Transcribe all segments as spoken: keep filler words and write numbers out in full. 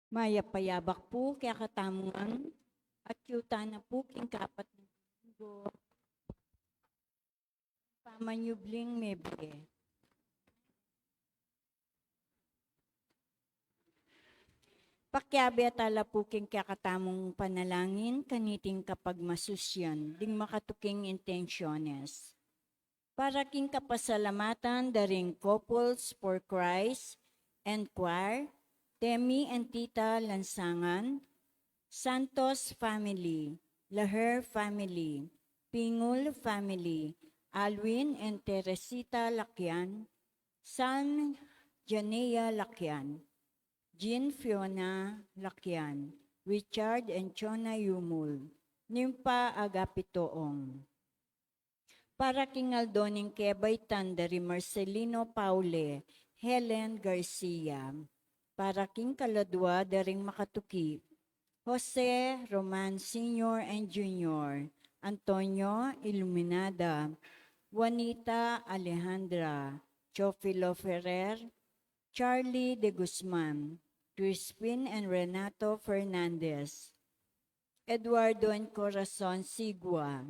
Mayap a yabak pu kekatamu ngan, at atyu tana pu king kapat na Dominggo ning pamanyubling mebie. Pakiabe tala pu king kekatamung panalangin kaniting kapagmasusian ding makatuking intensiones. Para king kapasalamatan da ring Couples for Christ and Choir, Temi and Tita Lansangan, Santos family, Laher family, Pingul family, Alwin and Teresita Lakian, San Janea Lakian, Jean Fiona Lakian, Richard and Chona Yumul, Nympha Agapito Ong. Para king aldo ning kebaitan da ri Marcelino Paule, Helen Garcia. Para king kaladua da ring makatuki, Jose Roman Senior and Junior, Antonio Iluminada, Juanita Alejandra, Teofilo Ferrer, Charlie de Guzman, Crispin and Renato Fernandez, Eduardo and Corazon Sigua,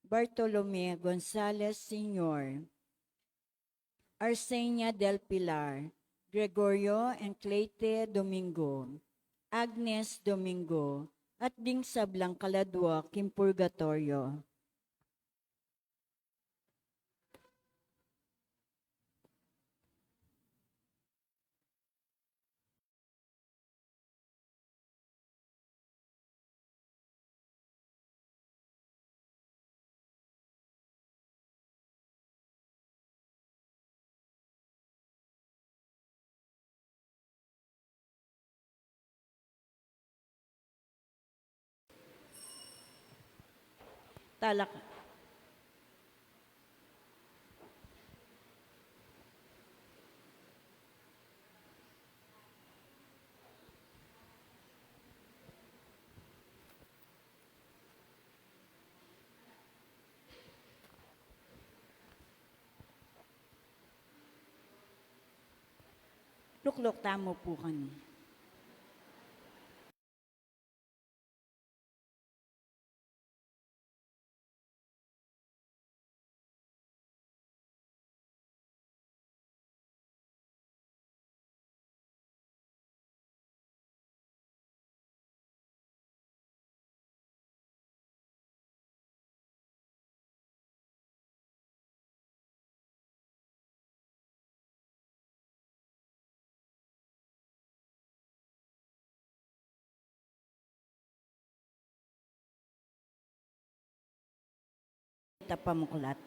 Bartolome Gonzalez Senior, Arsenia del Pilar, Gregorio and Cleite Domingo, Agnes Domingo, at ding sablang kaladua king purgatoryo. Talak. Lukluk tamu pu kanu. Ta pamuklat.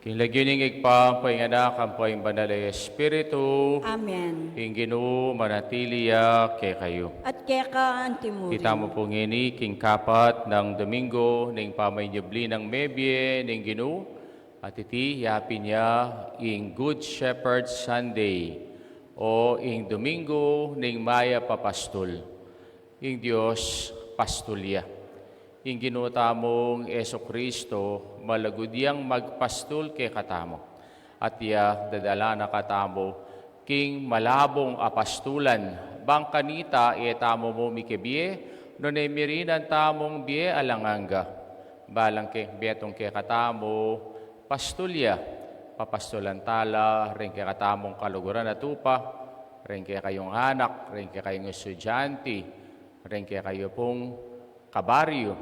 King lagyu ning Ibpa, ampo ing Anak, ampo ing Banal a Espiritu. Amen. Ing Ginu manatili ya kekayu. At keka antimurin. Kita mu pu ngeni king kapat nang Domingo ning pamanyubli nang mebie ning Ginu, at iti yapin ya ing Good Shepherd Sunday, o ing Domingo ning Mayap a Pastul. Ing Dios pastul ya. Ing Ginu tamung Jesucristo, malugud yang magpastul kekatamu. At ya dadala na katamu king malabung a pastulan, bang kanita e tamu mu mikebie, nune mirinan tamung bie alang angga. Balang ke, betung kekatamu, pastul ya, papastulan tala ring kekatamung kaluguran a tupa, ring kekayung anak, ring kekayung estudianti, ring kekayu pung kabaryu,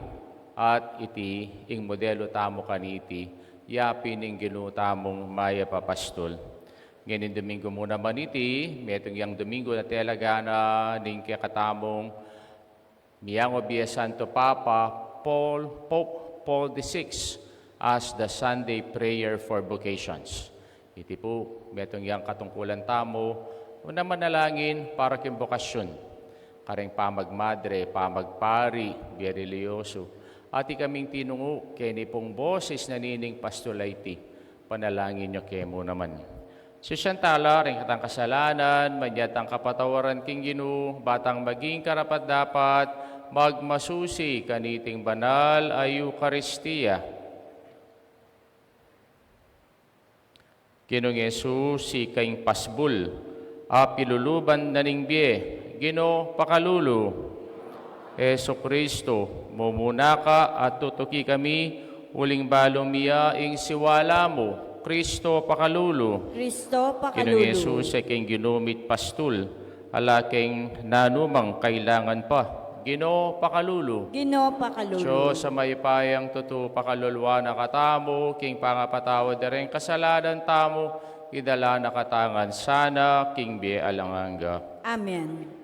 at iti ing modelu tamu kaniti, yapin ing Ginu tamung Mayap a Pastul. Ngening Domingo mu naman iti, metung yang Domingo na telagana ning kekatamung miyangubie Santo Papa Paul, Pope Paul the Sixth, as the Sunday Prayer for Vocations. Iti pu, metung yang katungkulan tamu, una manalangin para king bokasyon, karing pamagmadre, pamagpari, bie relihiyosu, at ikaming tinungu keni pung boses na nining pastul a iti, panalangin yu ke mu naman. Sisian tala ring katang kasalanan, manyad tang kapatawaran king Ginu, ba tang maging karapat-dapat magmasusi kaniting banal a Eukaristia. Ginung Jesus, ika ing pasbul a piluluban na ning bie, Ginu, pakalulu. Jesucristo, mumuna ka at tutuki kami, uling balu mi ya ing siwala mu, Cristo, pakalulu. Cristo, pakalulu. Ginung Jesus, ika ing Ginu mi't pastul, ala keng nanumang kailangan pa, Ginu, pakalulu. Ginu, pakalulu. Dios a mayupayang tutu, pakaluluan na katamu king pangapatawad da ring kasalanan tamu, idala na katamu ngan sana king bie alang angga. Amen.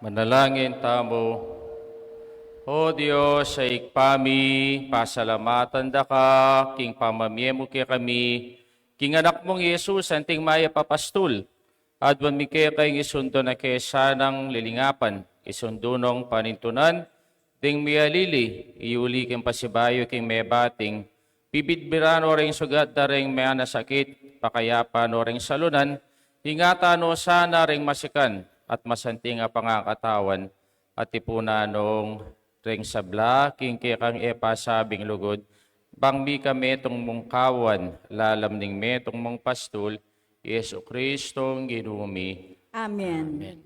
Manalangin tamu. O Dios, a Ibpa mi, pasalamatan da ka king pamamie mu kekami king Anak mung Jesus, anting mayap a pastul. Aduan mi keka ing isundu na ke sanang lilingapan, isundu nong panintunan ding miyalili, iuli king pasibayu king mebating, bibidbiran no ring sugat da ring menasakit, pakayapan no ring salunan, ingatan no sana ring masikan at masanting a pangakatawan, at tipunan nong ring sabla king kekang e pasabing lugud, bang mika metung mung kawan, lalam ning metung mung pastul, Jesu Cristong Ginu mi. Amen. Amen.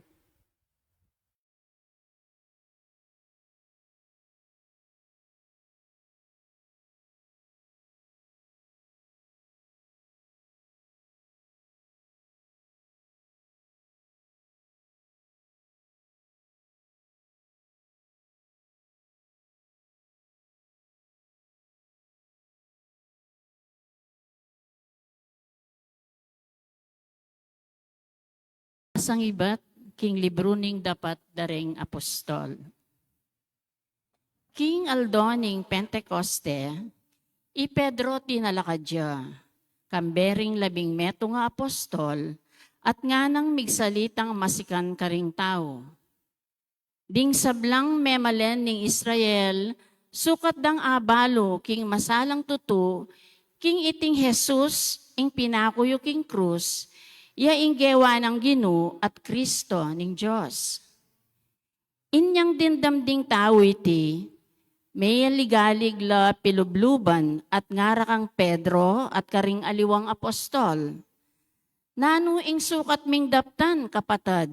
Sangibat king libru ning Dapat da ring Apostol. King aldo ning Pentecoste, i Pedro tinalakad ya, kambe ring labing metung a apostol, at nganang migsalitang masikan karing tau. Ding sablang memalen ning Israel, sukat dang abalu king masalang tutu, king iting Jesus, ing pinaku yu king krus, ya ing gewa nang Ginu at Kristo ning Dios. Inyang dimdam ding tau iti, meligalig la pilubluban at ngara kang Pedro at karing aliwang apostol, "Nanu ing sukat ming daptan, kapatad?"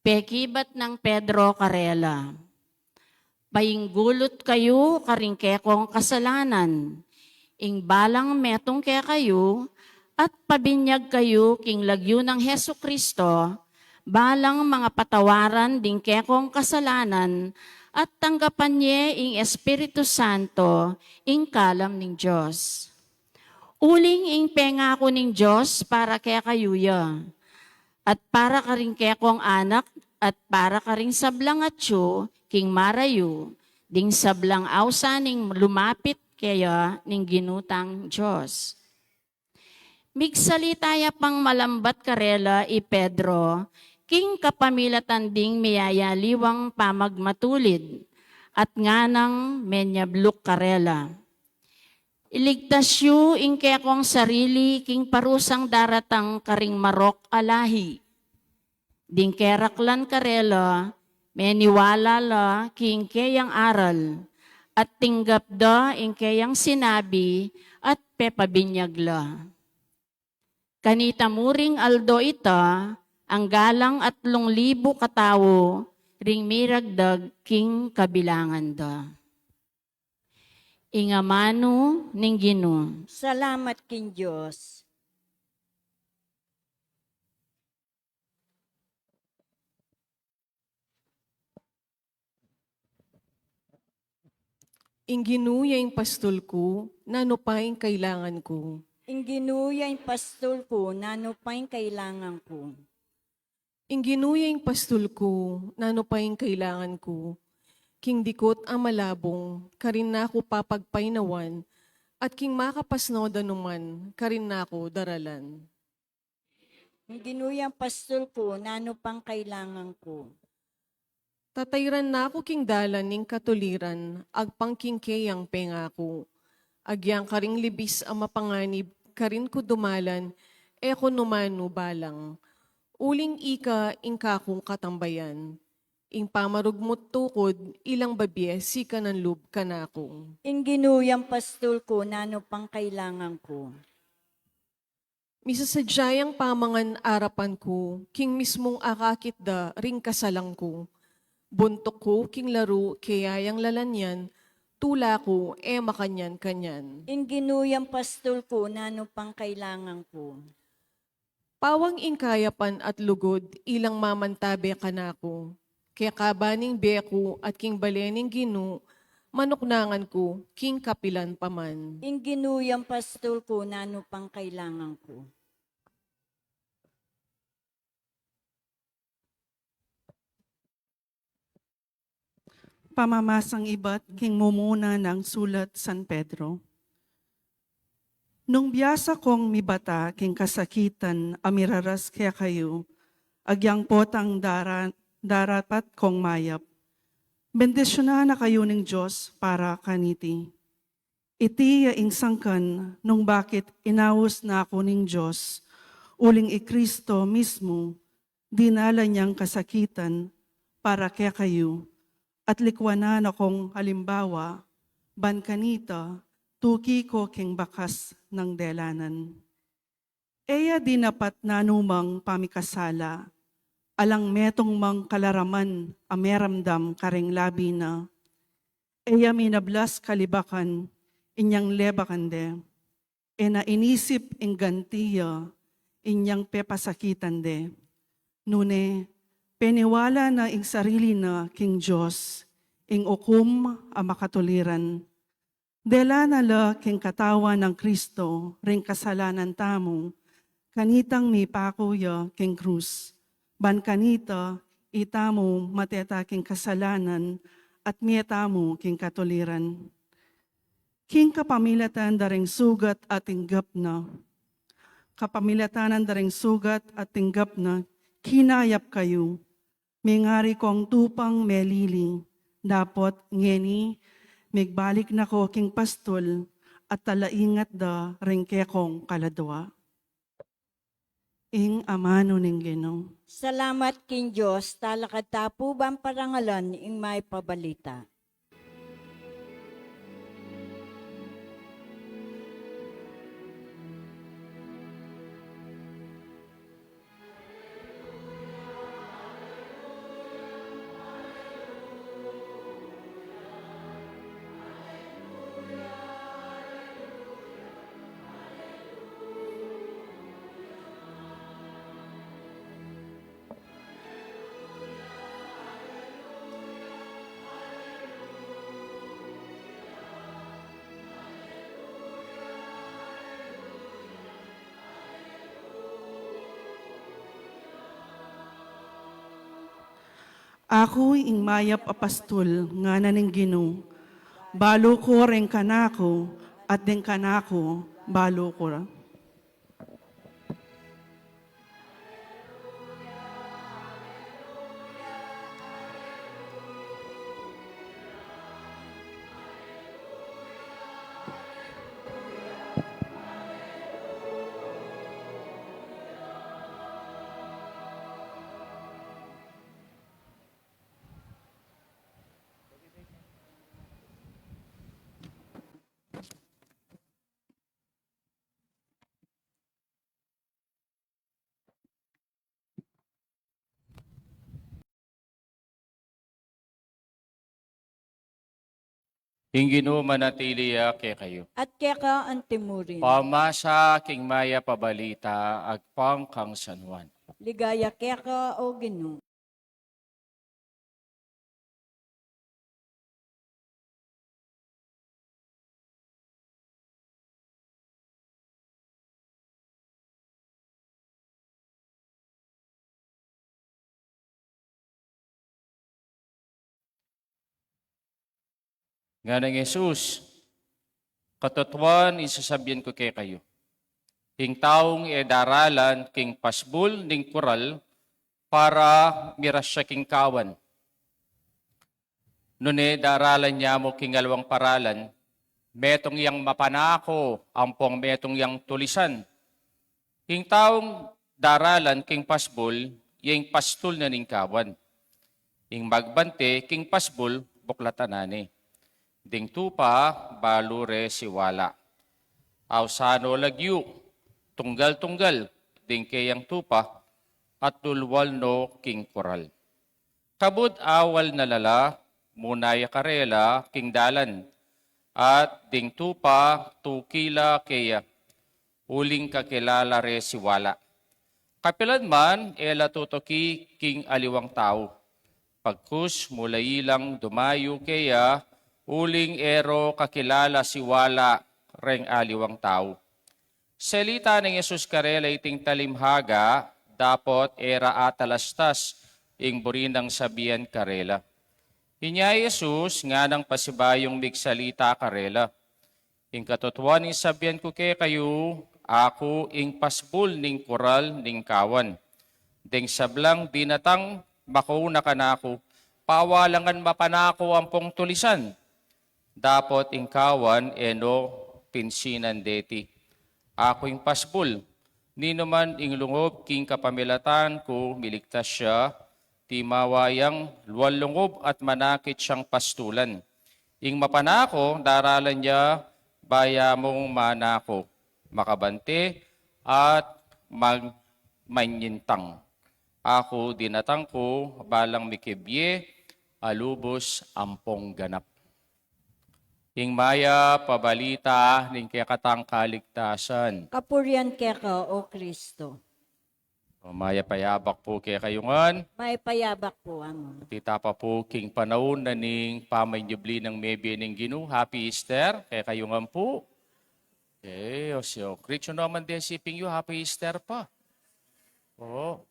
Pekibat nang Pedro karela, "Painggulut kayu karing kekong kasalanan, ing balang metung kekayu, at pabinyag kayu king lagyu nang Jesu Kristo, balang mapatawaran ding kekong kasalanan, at tanggapan ye ing Espiritu Santo, ing kalam ning Dios. Uling ing pengaku ning Dios para kekayu ya, at para karing kekong anak, at para karing sablang atyu king marayu, ding sablang ausan ning lumapit keya ning Ginu tang Dios." Migsalita ya pang malambat karela i Pedro, king kapamilatan ding miyayaliwang pamagmatulid, at nganang menyabluk karela, "Iligtas yu ing kekong sarili king parusang daratang karing marok a lahi." Ding keraklan karela, meniwala la king keyang aral, at tinggap da ing keyang sinabi, at pepabinyag la. Kanita mu ring aldo ita, anggalang atlung libu katau ring miragdag king kabilangan da. Ing amanu ning Ginu. Salamat king Dios. Ing Ginu ya ing pastul ku, nanu pa ing kailangan ku? Ing Ginu ya ing pastul ku, nanu pa ing kailangan ku? Ing Ginu ya ing pastul ku, nanu pa ing kailangan ku? King dikut a malabung, karin na ku papagpainawan, at king makapasno danuman, karin na ku daralan. Ing Ginu ya ing pastul ku, nanu pang kailangan ku? Tatairan na ku king dalan ning katuliran, agpang king keyang pengaku. Agyang karing libis a mapanganib, karin ku dumalan, e ku nu manu balang. Uling ika ing kakung katambayan. Ing pamarugmut tukud, ilang babie sikanan lub kanaku. Ing Ginu ya ing pastul ku, nanu pang kailangan ku? Misasadya yang pamangan arapan ku, king mismung akakit da ring kasalang ku. Buntuk ku king laru, keyang lalanyan, tula ku, e makanyan-kanyan. Ing Ginu ya ing pastul ku, nanu pang kailangan ku? Pawang ing kayapan at lugud, ilang mamantabe kanaku. Kekaba ning bie ku at king bale ning Ginu, manuknangan ku, king kapilan pa man. Ing Ginu ya ing pastul ku, nanu pang kailangan ku? Pamamasang ibat king mumuna nang sulat San Pedro. Nung biasa kong mibata king kasakitan a miraras kekayu, agyang potang dara-, darapat kong mayap, bendisyunan na kayu ning Dios para kaniti. Iti ya ing sangkan nung bakit inaus na ku ning Dios, uling i Kristo mismu, dinala niyang kasakitan para kekayu, at likwanan na kong halimbawa, ban kanita, tuki ko king bakas nang delanan. E ya dinapat nanumang pamikasala, alang metung mang kalaraman a meramdam karing labi na. E ya minablas kalibakan inyang lebakan de. E na inisip ing ganti ya inyang pepasakitan de. Nune, peniwala na ing sarili na king Dios, ing ukum a makatuliran. Dela na la king katawan nang Kristo ring kasalanan tamu, kanitang mipaku ya king krus, ban kanita itamu mate ta king kasalanan at mie tamu king katuliran. King kapamilatan da ring sugat a tinggap na, kapamilatan da ring sugat a tinggap na, kinayap kayu, mingari kong tupang melili, dapot ngeni, migbalik na ko king pastul, at talaingat da ring kekong kaladua. Ing amanu ning Ginu. Salamat king Dios, talakad ta pu ban parangalan ing mayap a balita. Aku ing mayap a pastul, ngana ning Ginu, balu ku ring kanaku, at ding kanaku, balu ku ra. Ing Ginu manatili ya kekayu. At keka antimurin. Pamasa king mayap a balita agpang kang San Juan. Ligaya keka, O Ginu. Ngana nang Jesus, katutuan ing sasabian ku kekayu, ing taung e daralan king pasbul ning kural para mirasya king kawan. Nune daralan ya mu king aliwang paralan, metung yang mapanako ampong metung yang tulisan. Ing taung daralan king pasbul, ya ing pastul na ning kawan. Ing magbante king pasbul, buklatan na ne. Ding tupa, balu re siwala. Ausan no lagyu, tunggal-tunggal, ding keyang tupa, at lulwal no king kural. Kabud awal na la la, muna ya karela king dalan, at ding tupa tuki la keya, uling kakilala re siwala. Kapilan man e la tutuki king aliwang tau, pagkus mulai lang dumayu keya, uling e ro kakilala siwala reng aliwang tau. Selita nang Jesus karela iting talimhaga, dapot e ra atalastas ing buri nang sabian karela. Inya i Jesus nganang pasibayung migsalita karela, "Ing katutuan ning sabian ku kekayu, aku ing pasbul ning kural ning kawan. Deng sablang dinatang makauna kanaku, pawalangan mapanaku ampong tulisan. Dapot ing kawan e no pinsinan deti. Aku ing pasbul. Ninuman ing lungub king kapamilatan ku miligtas ya, timawa yang lual lungub at manakit yang pastulan. Ing mapanako, daralan ya, baya mung manako, makabante at mag-, manyintang. Aku dinatang ku balang mikibie a lubus ampong ganap." Ing mayap a balita ning kekatang kaligtasan. Kapurian keka, O Kristo. O, mayap a yabak pu kekayu ngan. Mayap a yabak pu, Amu. At ita pa pu king panaun na ning pamanyubli nang mebie ning Ginu. Happy Easter kekayu ngan pu. Eh, o siya, Kristo naman de siping yu, Happy Easter pa. O.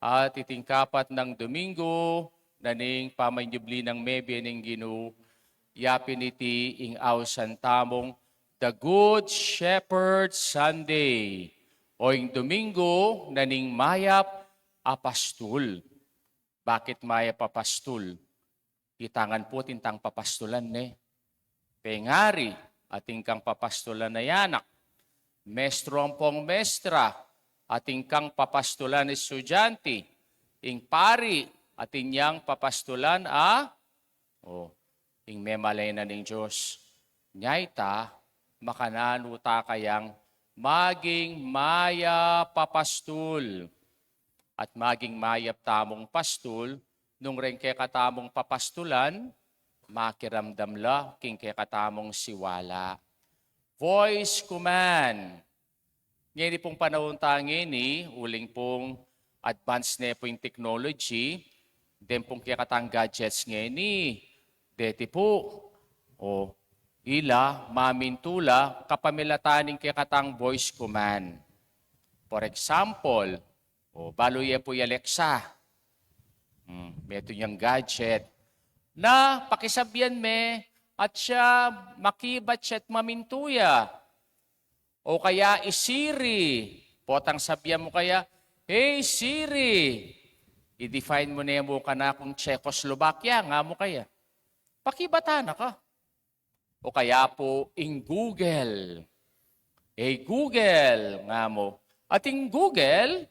At iting kapat nang Domingo na ning pamanyubli nang mebie ning Ginu, yapin iti ing ausan tamung The Good Shepherd Sunday, o ing Domingo na ning mayap a pastul. Bakit mayap a pastul? Ita ngan pu atin tang papastulan, ne? Pengari, atin kang papastulan a anak. Mestro ampong mestra, atin kang papastulan a estudyante. Ing pari, atin yang papastulan a, o, ing memalen na ning Dios. Nya ita, makananu ta kayang maging mayap a pastul. At maging mayap tamung pastul, nung reng kekatamung papastulan, makiramdam la king kekatamung siwala. Voice command. Ngeni pung panaun ta ngeni, uling pung advance ne pu ing technology, den pung kekatang gadgets ngeni, deti pu, o, ila, mamintu la, kapamilatan ning kekatang voice command. For example, o, balu ye pu i Alexa. Hmm, metung yang gadget. Na, pakisabian me, at siya, makibat siya at mamintu ya. O kaya i Siri, potang sabian mu kaya, "Hey Siri, i-define mu ne mu kanakung Czechoslovakia," nga mu kaya. Pakibatan na ka. O kaya pu ing Google. "Hey Google," nga mu. At ing Google,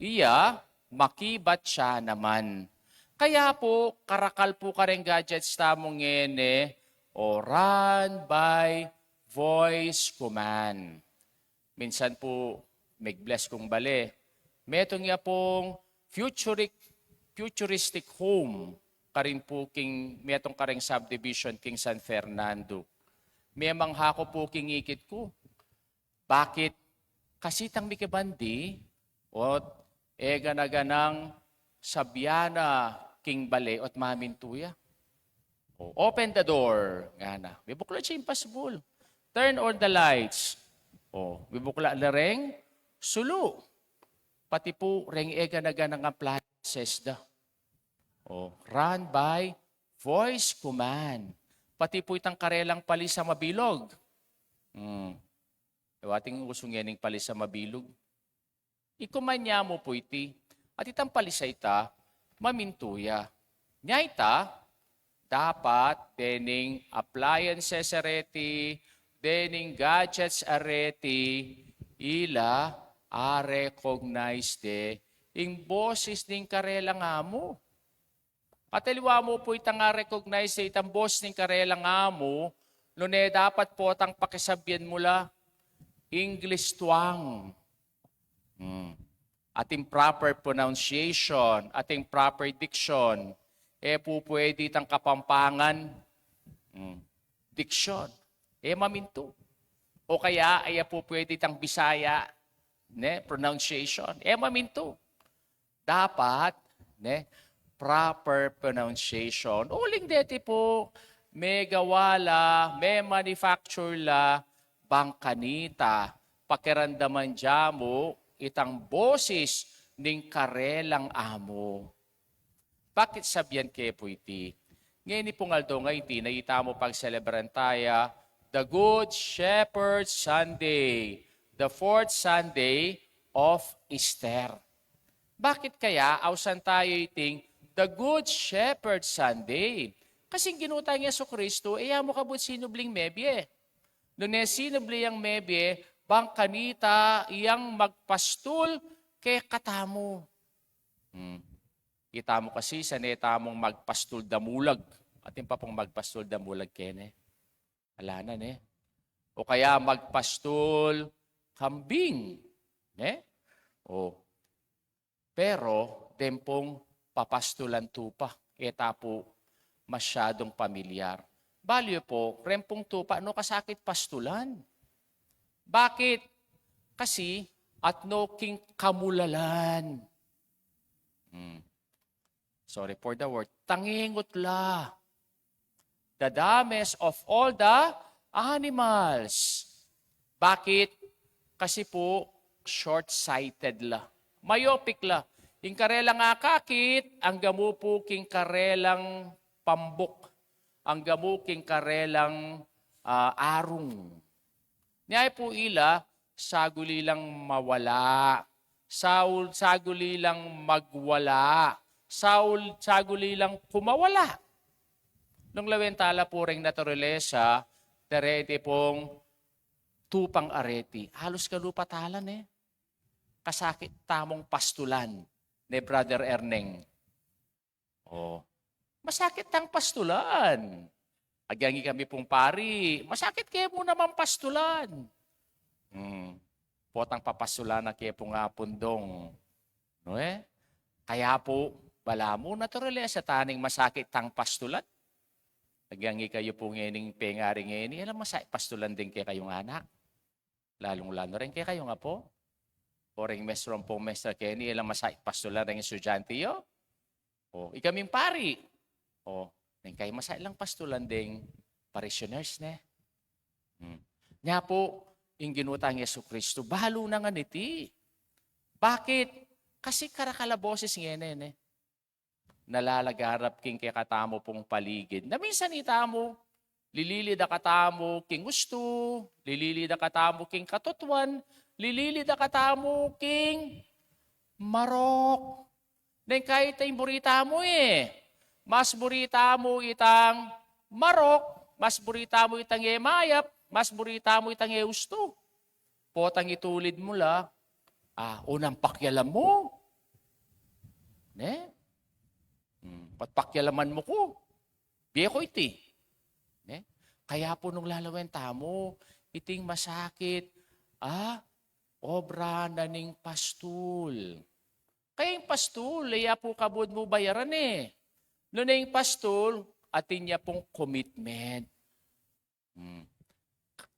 iya, makibat ya naman. Kaya pu, karakal pu kareng gadgets tamu ngeni, o run by voice command. Minsan pu, mig-bless kung bale, metung ya pung futuric-, futuristic home, karin pu king, metung kareng subdivision king San Fernando. Memang haku pu king ikit ku. Bakit? Kasi itang mikibandi, ot e gana-ganang sabian na king bale, ot mamintu ya. O, "Open the door," ngana. Mibuklat ya ing pasbul. "Turn on the lights." O, mibuklat la reng sulu. Pati pu reng e gana-ganang appliances da. O, run by voice command. Pati pu itang karelang palis a mabilug. Hmm. E wa ating usu ngening palis a mabilug. I-command ya mu pu iti, at itang palis a ita, mamintu ya. Nya ita, dapat dening appliances a reti, dening gadgets a reti, ila a-recognize de ing boses ning karelang amu. At aliwa mu pu itang a-recognize de itang boses ning karelang amu, nune dapat potang pakisabian mu la, English tuang. Hmm. Ating proper pronunciation, ating proper diction. E pu pwede itang Kapampangan, hmm, diction. E mamintu. O kaya, e pu pwede itang Bisaya, ne, pronunciation. E mamintu. Dapat, ne, proper pronunciation. Uling deti pu, megawa la, me-manufacture la, bang kanita, pakiramdaman da mu itang boses ning karelang amu. Bakit sabian ke pu iti? Ngeni pung aldo ngeni, iti na ita mu pagselebran taya, the Good Shepherd Sunday, the fourth Sunday of Easter. Bakit kaya ausan tayo iting the Good Shepherd Sunday? Kasi ing Ginu tang Jesucristo, e ya mu kabud sinubling mebie. Nune sinubli yang mebie, bang kanita yang magpastul kekatamu. Hmm. Itamu kasi, sane tamung magpastul damulag. Atin pa pung magpastul damulag kene. Ala na, ne? O kaya magpastul kambing, ne? O. Pero, deng pung papastulan tupa, e ta pu masyadung pamilyar. Balu yu pu, reng pung tupa, nu kasakit pastulan. Bakit? Kasi, atnu king kamulalan. Hmm. Sorry for the word. Tangengut la. The dumbest of all the animals. Bakit? Kasi pu, short-sighted la. Myopic la. Ing karelang akakit, angga mu pu king karelang pambuk. Angga mu king karelang, ah, arung. Nya pu ila, saguli lang mawala. Saul, saguli lang magwala. Saul, saguli lang kumawala. Nung lawen tala pu reng naturalesa, dareti pung tupang areti. Halus kalupa tala, ne? Kasakit tamung pastulan, ne, Brother Erneng? O, masakit tang pastulan. Agyang ikami pung pari, masakit ke mu naman pastulan. Hmm. Potang papastulan na ke pung Apung Dong. No, e? Kaya pu, balamu naturalesa ta ning masakit tang pastulan. Agyang ikayu pu ngening pengari ngeni, e la masakit pastulan deng kekayung anak. Lalung-lalu reng kekayung apu. O reng mestro ampong mestra keni, e la masakit pastulan reng estudyante yu. O, ikaming pari. O, neng kayu masakit lang pastulan deng parishioners, ne? Hmm. Nya pu, ing Ginu tang Jesucristo, balu na ngan iti. Bakit? Kasi karakal a boses ngeni, ne? Nalalaganap king kekatamu pung paligid. Na minsan itamu, lililid a katamu king ustu, lililid a katamu king katutuan, lililid a katamu king marok. Neng kayu ita ing buri tamu, e. Mas buri tamu itang marok, mas buri tamu itang e mayap, mas buri tamu itang e ustu. Potang itulid mu la, ah, o nang pakialam mu. Ne? Hmm, pat pakialaman mu ku. Bie ku iti. Ne? Kaya pu nung lalawen tamu, iting masakit, ah, obra na ning pastul. Kaya ing pastul, e ya pu kabud mu bayaran, e. Nune ing pastul, atin ya pung commitment. Hmm.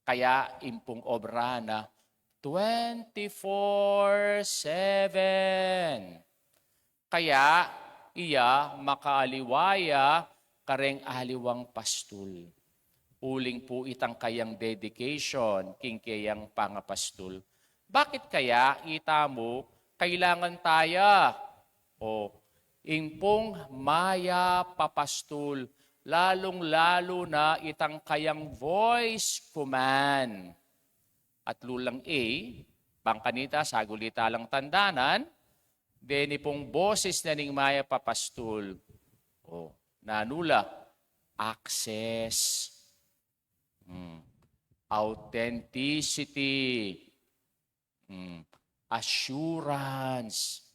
Kaya ing pung obra na twenty-four seven. Kaya iya makaaliwa ya kareng aliwang pastul. Uling pu itang kayang dedication king keyang pangapastul. Bakit kaya itamu kailangan taya o ing pung mayap a pastul, lalung-lalu na itang kayang voice command? At lulang A, bang kanita, saguli ta lang tandanan, deni pung boses na ning mayap a pastul. O, nanu la? Access. Hmm. Authenticity. Hmm. Assurance.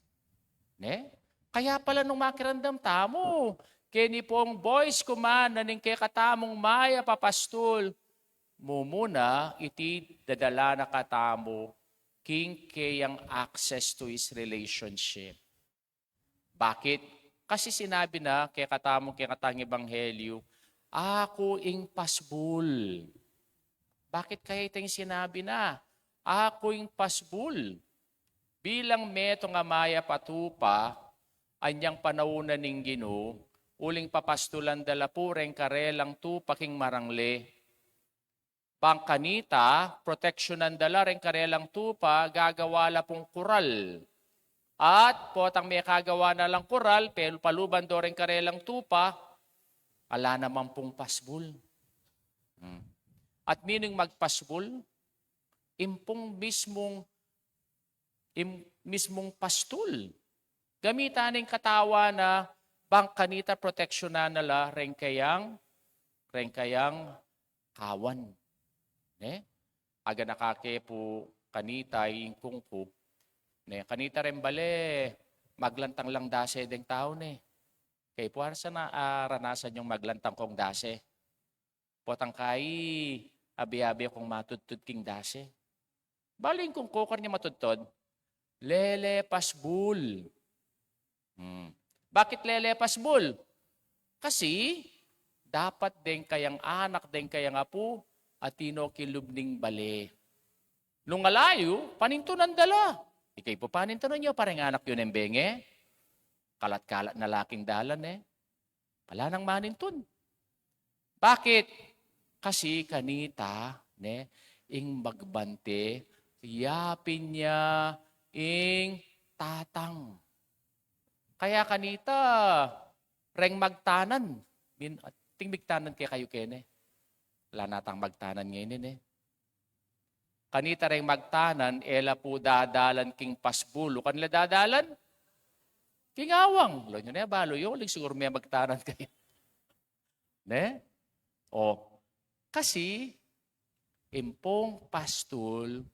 Ne? Kaya pala nung makiramdam tamu keni pung voice command na ning kekatamung mayap a pastul, mumuna iti dadala na katamu king keyang access to his relationship. Bakit? Kasi sinabi na kekatamu, kekatang ebanghelyu, "Aku ing pasbul." Bakit kaya itang sinabi na, "Aku ing pasbul"? Bilang metung a mayap a tupa, anyang panaun na ning Ginu, uling papastulan da la pu reng karelang tupa king marangle. Bang kanita, proteksyonan da la reng karelang tupa, gagawa la pung kural. At potang mekagawa na lang kural, pe-, paluban do reng karelang tupa, Ala naman pung pasbul. Hmm. At ninung magpasbul, impung mismung, im, mismung pastul. Gamitan ning katawan na bang kanita proteksyonan na la reng kayang, reng kayang kawan. Ne? Aga na kake pu kanita ing kungku. Ne? Kanita reng bale, maglantang lang dase deng tau ne. Kay puarsa na, ah, ranasan yung maglantang kong dase. Potang kai, abi-abi kong matudtud king dase. Balu ing kungku, karne matudtud. Lele pasbul. Hmm. Bakit lele pasbul? Kasi, dapat deng kayang anak, deng kayang apu, atin no kilub ning bale. Nung ala yu, panintunan da la. Ikay pu panintunan yu, pareng anak yu neng benge. Kalat-kalat na la king dalan e. Ala nang manintun. Bakit? Kasi kanita, ne, ing magbante, yapin ya ing tatang. Kaya kanita, reng magtanan. Bin, ating migtanan kekayu kene. Ala na tang magtanan ngeni, ne. Kanita reng magtanan, e la pu dadalan king pasbul. O kanila dadalan? King awang. Lo nyo ne, balu yu, uling siguru me magtanan kayu. Ne? O, kasi, impung pastul,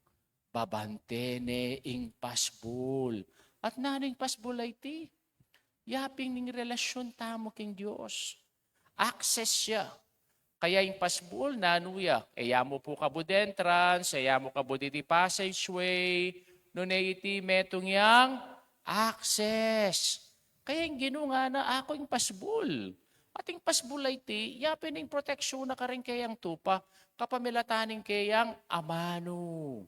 babante ne ing pasbul. At nanu ing pasbul a iti? Yapin ning relasyun tamu king Dios. Access ya. Kaya ing pasbul, nanu ya? E ya mu pu kabud entrance, e ya mu kabud iti passageway, nune iti metung yang access. Kaya ing Ginu ngana, aku ing pasbul. At ing pasbul a iti, yapin ing proteksyon na karing keyang tupa, kapamilatan ning keyang amanu.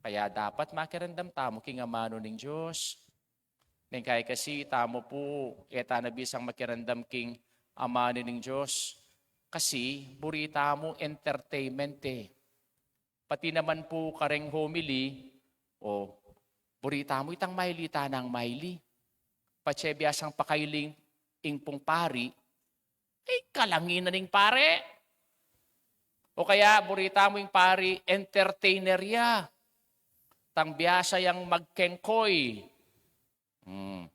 Kaya dapat makiramdam tamu king amanu ning Dios. Neng kai kasi tamu pu, e ta na bisang makiramdam king amanu ning Dios. Kasi, buri tamu entertainment e. Pati naman pu kareng homily, o, buri tamu itang maili tanang maili. Patse biasang pakailing ing pung pari, e, kalanginan ning pare. O kaya, buri tamu ing pari, entertainer ya. Tang biasa yang magkengkoy. Hmm.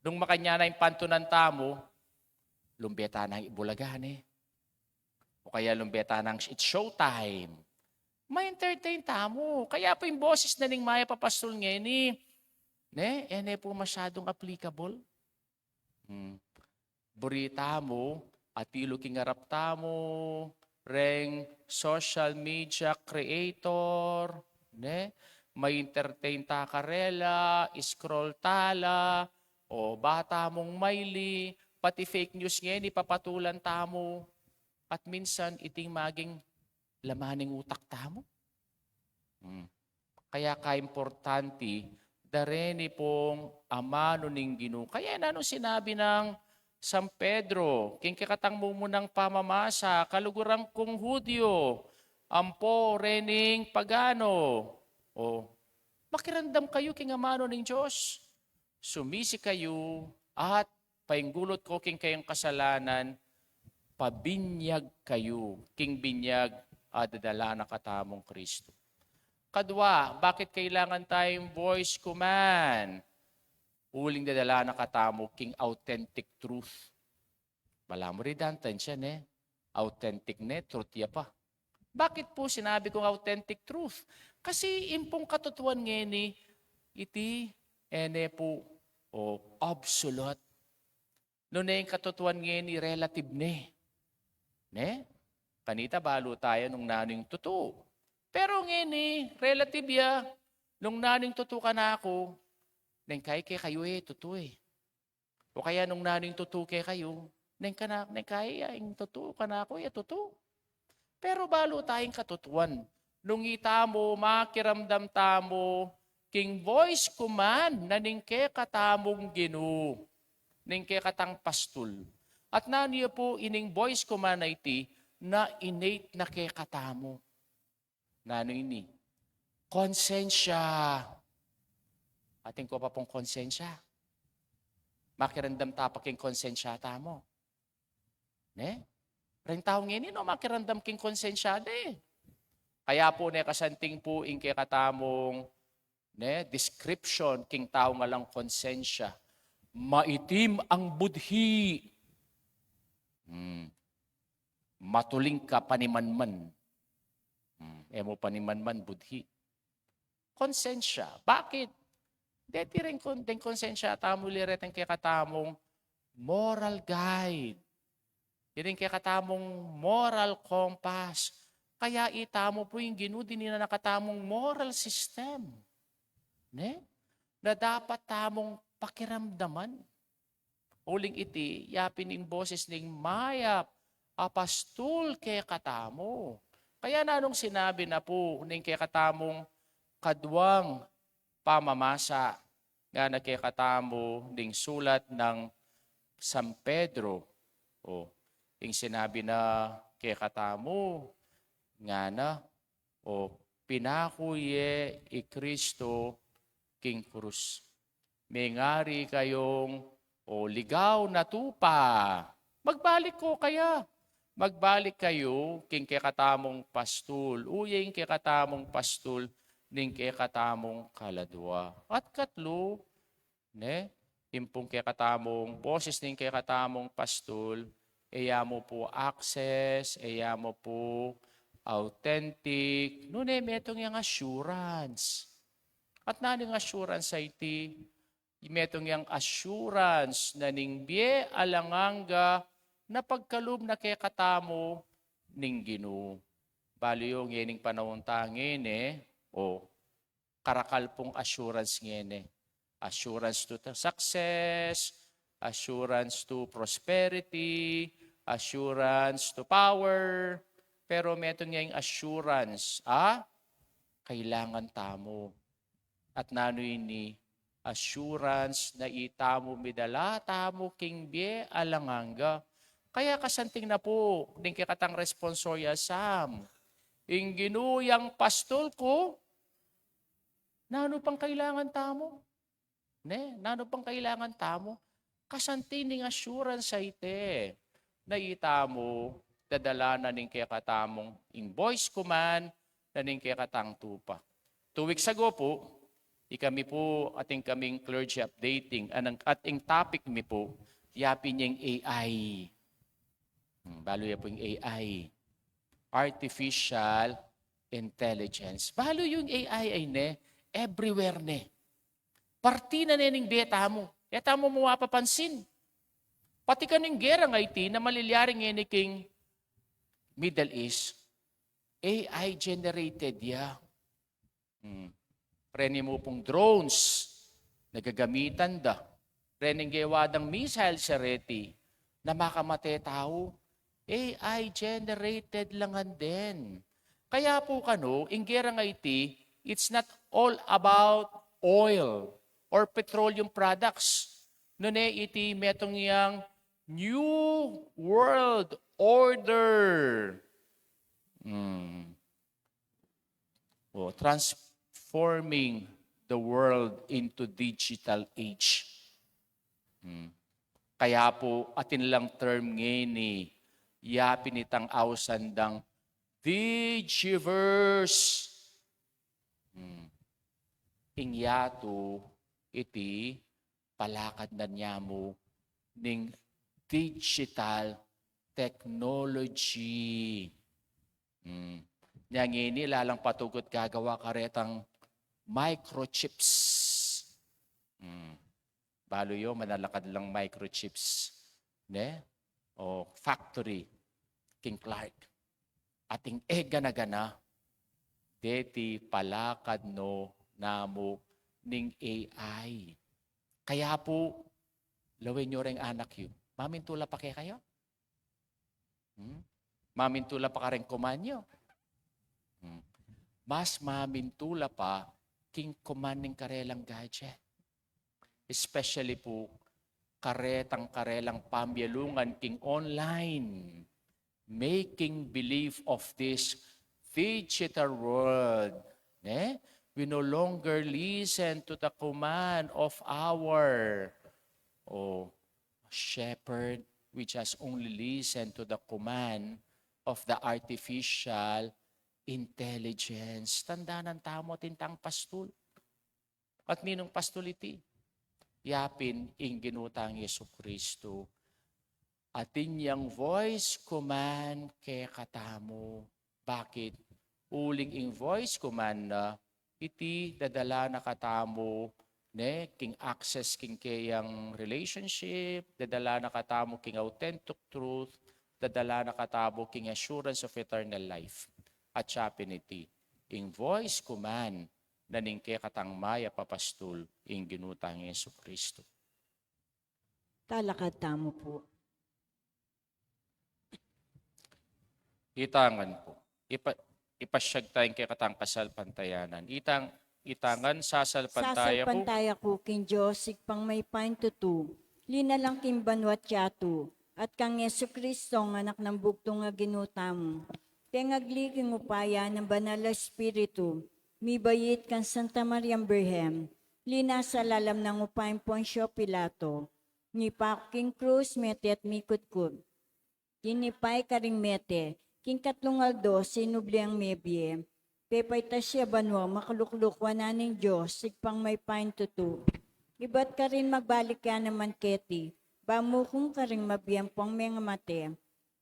Nung makanyan na ing pantunan tamu, lumbe ta nang i Bulagan e. O kaya lumbe ta nang it's showtime. Ma-entertain tamu. Kaya pu ing boses na ning mayap a pastul ngeni, ne, e ne pu masyadung applicable. Hmm. Buri tamu, atilu king arap tamu, reng social media creator, ne? Ma-entertain ta karela, scroll ta la, o ba tamung maili, pati fake news ngeni papatulan tamu. At minsan, iting maging laman ning utak tamu. Hmm. Kaya kaimportante, dareni pung amanu ning Ginu. Kaya nanu sinabi nang San Pedro, king kekatang mumunang pamamasa, kaluguran kung Hudyo, ampo rening pagano. O, makiramdam kayu king amanu ning Dios. Sumisi kayu at painggulut ko king kayang kasalanan, pabinyag kayu king binyag a dadala na katamung Kristu. Kadwa, bakit kailangan tayong voice command? Uling dadala na katamu king authentic truth. Balamu ri dantan siya, ne? Authentic ne, truth ya pa. Bakit pu sinabi kung authentic truth? Kasi ing pung katutuan ngeni, iti, e ne pu, o, absolute. Nune ing katutuan ngeni, relative ne. Ne? Kanita balu taya nung nanu ing tutu. Pero ngeni, relative ya, nung nanu ing tutu kanaku, neng kai kekayu e tutu e. O kaya nung nanu ing tutu kekayu, neng kana-, neng kai ya ing tutu kanaku, ya tutu. Pero balu taya ing katutuan. Nung itamu, makiramdam tamu king voice command na ning kekatamung Ginu, ning kekatang pastul. At nanu ya pu ining voice command a iti na innate na kekatamu? Nanu ini? Konsensya. Atin ko pa pung konsensya. Makiramdam ta pa king konsensya tamu. Ne? Reng tau ngeni, no, makiramdam king konsensya de. Kaya pu, ne, kasanting pu ing kekatamung, ne, description king tau ngan lang konsensya. Maitim ang budhi. Hmm. Matuling ka panimanman. Hmm. E mu panimanman, budhi. Konsensya. Bakit? Deti ring kon-, deng konsensya tamu, uli retang kekatamung moral guide. Deng kekatamung moral compass. Kaya itamu pu ing Ginu, dinan na katamung moral system. Ne? Na dapat tamung pakiramdaman. Uling iti, yapin ing boses ning mayap a pastul kekatamu. Kaya nanung sinabi na pu ning kekatamung kaduang pamamasa, ngana kekatamu ding sulat nang San Pedro. O, ing sinabi na kekatamu, ngana, o, pinaku ye i Kristo king krus. Mengari kayung, o, ligaw na tupa. Magbalik ko kaya. Magbalik kayu king kekatamung pastul. Uya ing kekatamung pastul ning kekatamung kaladua. At katlu, ne, ing pung kekatamung boses ning kekatamung pastul, e ya mu pu access, e ya mu pu authentic, nune metung yang assurance. At nanu ing assurance a iti? Metung yang assurance na ning bie alang angga na pagkalub na kekatamu ning Ginu. Balu yu, ngening panaun ta ngeni, o, karakal pung assurance ngeni. Assurance to the success, assurance to prosperity, assurance to power. Pero metung yang assurance a kailangan tamu. At nanu ini? Assurance na itamu midala tamu king bie alang angga. Kaya kasanting na pu ning kekatang responsorial psalm. Ing Ginu yang pastul ku, nanu pang kailangan tamu? Ne? Nanu pang kailangan tamu? Kasanting ning assurance a iti na itamu dadala na ning kekatamung ing voice command na ning kekatang tupa. Two weeks ago pu, ikami pu, atin kaming clergy updating, anang, at ing topic mi pu, yapin yang A I. Hmm, balu ya pu ing A I. Artificial intelligence. Balu yu ing A I ay ne, everywhere ne. Parti na ne ning bie tamu. E tamu mu mapapansin. Pati kanu ing gera ngeni na malilyari ngeni king Middle East, A I generated ya. Hmm. Reni mu pung drones na gagamitan da. Reni ing gewa dang missiles a reti na makamate tau, A I generated la ngan din. Kaya pu kanu, ing gera ngeni, it's not all about oil or petroleum products. Nune iti metung yang New World Order. Hmm. O, transforming the world into digital age. Hmm. Kaya pu, atin lang term ngeni, yapin itang ausan dang digiverse. Hmm. Ing yatu, iti, palakad na niya mu ning digital technology. Hmm. Nya ngeni, lalang patugut gagawa karetang microchips. Hmm. Balu yu, manalakad lang microchips, ne? O factory, king Clark. Atin e gana-gana, deti palakad no namu ning A I. Kaya pu, lawen yu reng anak yu. Mamintu la pa kekayu? Hmm? Mamintu la pa kareng command yu? Hmm. Mas mamintu la pa king command ning karelang gadget. Especially pu, karetang karelang pamialungan king online. Making believe of this digital world. Ne? We no longer listen to the command of our, oh, shepherd, we just only listen to the command of the artificial intelligence. Tandanan tamu, atin tang pastul. At ninung pastul iti? Ya pin ing Ginu tang Jesucristo. Atin yang voice command kekatamu. Bakit? Uling ing voice command na, iti dadala na katamu, ne, king access king keyang relationship, dadala na katamu king authentic truth, dadala na katamu king assurance of eternal life. At ya pin iti, ing voice command na ning kekatang mayap a pastul, ing Ginu tang Jesucristo. Talakad tamu pu. Itangan pu. Ipa-, ipasyag taya ing kekatang kasalpantayanan. Itang-, itangan, sasalpantaya ku. Sasalpantaya ku king Dios, Ibpang mayupayang tutu, linalang king banua't yatu, at kang Jesucristo, a Anak nang bugtung a Ginu tamu. Tengagli king upaya nang Banal a Espiritu, mibait kang Santa Mariang Birhen, linasa lalam nang upayang Poncio Pilato, mipaku king krus, mete at mikutkut. Tinipay karing mete, king katlung aldo sinubli yang mebie, pepaitas ya banua, makalukluk wanan ning Dios, Ibpang mayupayang tutu. Ibat karin magbalik ya naman keti, ba mukum karing mabie ampong mengamate.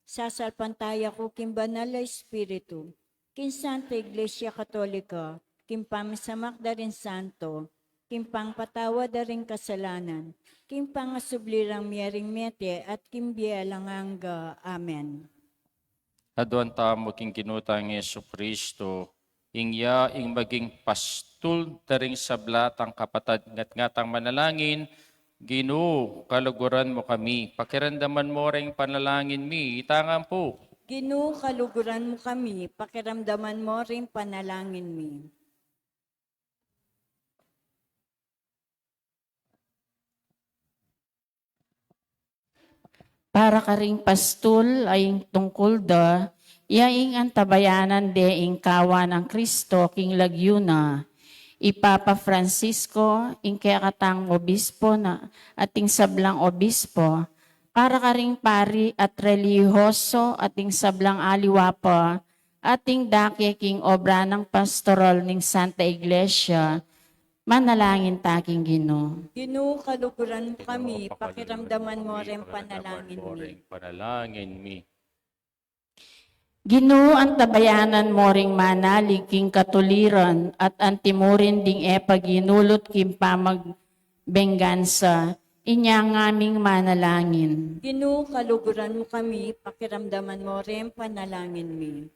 Sasalpantaya ku king Banal a Espiritu, king Santa Iglesia Katolika, king pamisamak da ring santo, king pangpatawad da ring kasalanan, king pangasubli rang mie ring mete, at king bie alang angga. Amen. Aduan tamu king Ginu tang Jesucristo, ing ya ing maging pastul da ring sabla tang kapatad, ngatngat tang manalangin. Ginu, kaluguran mu kami, pakiramdaman mu ring panalangin mi. Itangan pu. Ginu, kaluguran mu kami, pakiramdaman mu ring panalangin mi. Para karing pastul a ing tungkul da, ya ing antabayanan de ing kawan nang Kristo king lagyu na. I Papa Francisco, ing kekatang obispo na, at ing sablang obispo, para karing pari at relihiyoso, at ing sablang aliwa pa, at ing dake king obra nang pastoral ning Santa Iglesia, manalangin ta king Ginu. Ginu, kaluguran mu kami, pakiramdaman mu ring panalangin mi. Panalangin mi. Ginu, antabayanan mu ring manalig king katuliran at antimurin ding e pa ginulut king pamagbenggansa, inya ngaming manalangin. Ginu, kaluguran mu kami, pakiramdaman mu ring panalangin mi.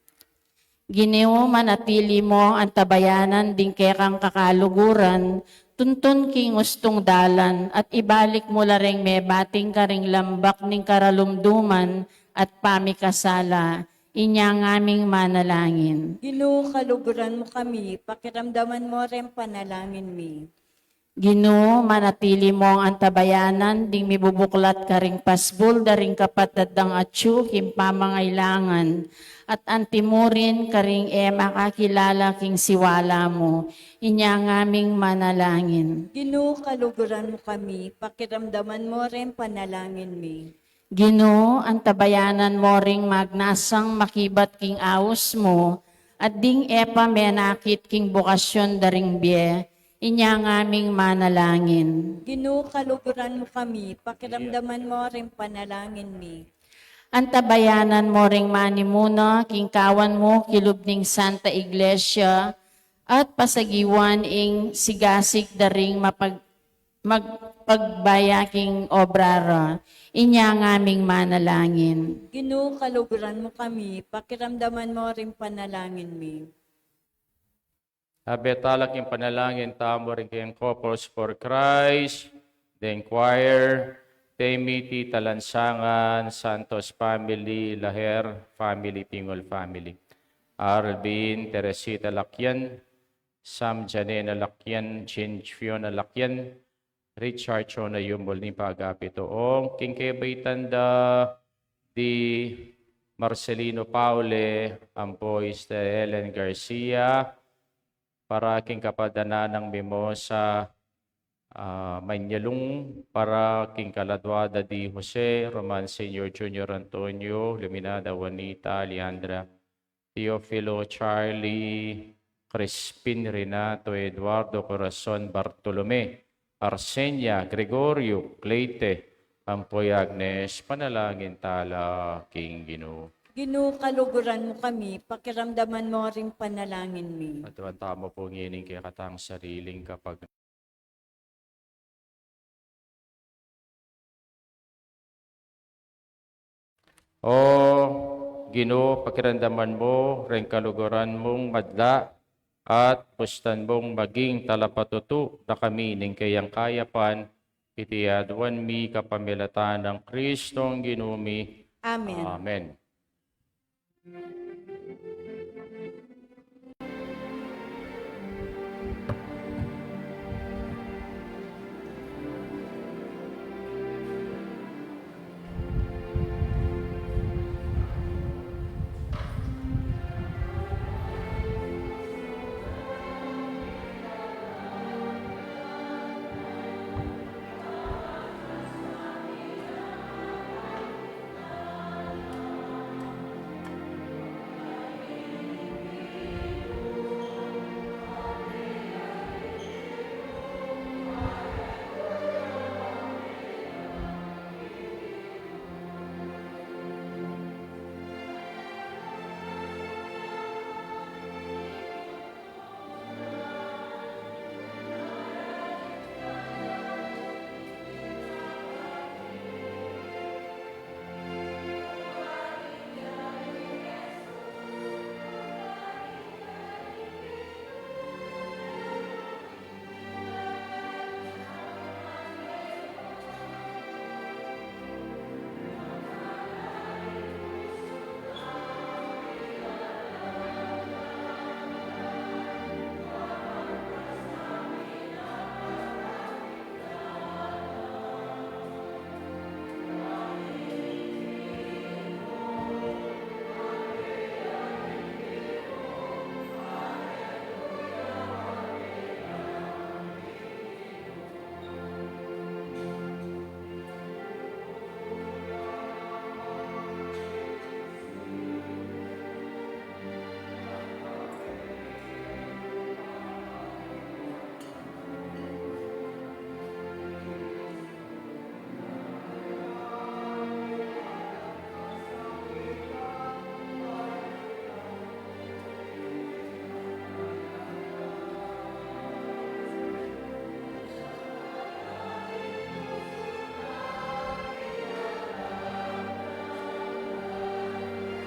Ginu, manatili mung antabayanan ding kekang kakaluguran, tuntun king ustung dalan, at ibalik mu la reng mebating karing lambak ning karalumduman at pamikasala, inya ngaming manalangin. Ginu, kaluguran mu kami, pakiramdaman mu reng panalangin mi. Ginu, manatili mung antabayanan ding mibubuklat karing pasbul da ring kapatad dang atyu king pamangailangan, at antimurin karing e makakilala king siwala mu, inya ngaming manalangin. Ginu, kaluguran mu kami, pakiramdaman mu reng panalangin mi. Ginu, antabayanan mu ring magnasang makibat king aus mu, at ding e pa menakit king bokasyon da ring bie, inya ngaming manalangin. Ginu, kaluguran mu kami, pakiramdaman mu ring panalangin mi. Antabayanan mu ring manimuna king kawan mu kilub ning Santa Iglesia, at pasagiwan ing sigasig da ring mapag-, magpagbaya king obra ra, inya ngaming manalangin. Ginu, kaluguran mu kami, pakiramdaman mu ring panalangin mi. Abe tala king panalangin tamu ring keng Couples for Christ, deng choir, Temiti Talansangan, Santos family, Laher family, Pingol family. Arvin, Teresita Lakian, Sam Janena Lakian, Jean Fiona Lakian, Richard Chona Yumul ning pagapito ong king kebaitan da di Marcelino Paule, ampo ista Helen Garcia, para king kapadanan nang Mimosa, ah, manyalung para king kaladua da di Jose, Roman Senior, Junior Antonio, Luminada, Juanita, Leandra, Teofilo, Charlie, Crispin, Renato, Eduardo, Corazon, Bartolome, Arsenia, Gregorio, Cleite, ampo i Agnes, panalangin tala king Ginu. Ginu, kaluguran mu kami, pakiramdaman mu ring panalangin mi. At iwan tamu pu ngening kekatang sariling kapag O Ginu, pakiramdaman mu ring kaluguran mung madla at bustan mung maging talapatutu na kami ning kayang kayapan, iti aduan mi kapamilatan nang Kristong Ginu mi. Amen. Amen.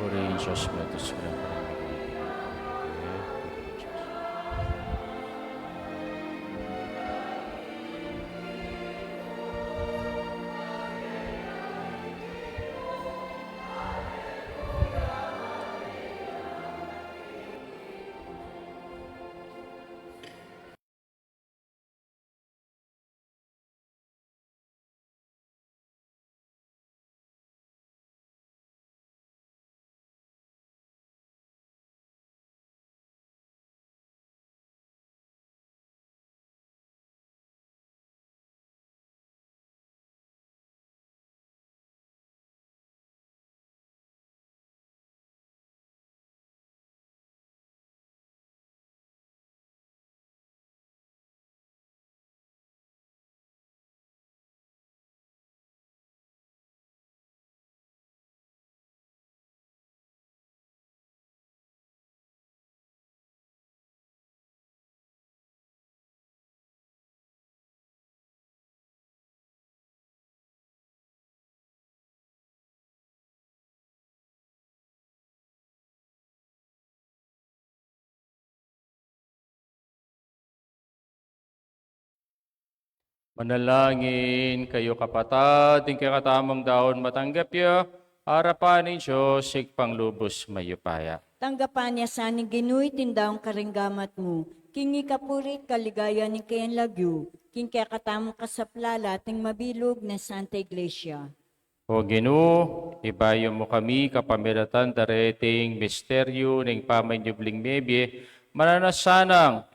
Purihin Diyos, matus ka lang. Manalangin kayu, kapatad, ing kekatamung daun matanggap ya arapan ning Dios, Ibpang lubus mayupaya. Tanggapan na sa ning Ginu iting daun karing gamat mu, king ikapuri't kaligayan ning kayang lagyu, king kekatamung kasaplalan at ning mabilug nang Santa Iglesia. O Ginu, ibayu mu kami kapamilatan da reting misteryu ning pamanyubling mebie, mananu sanang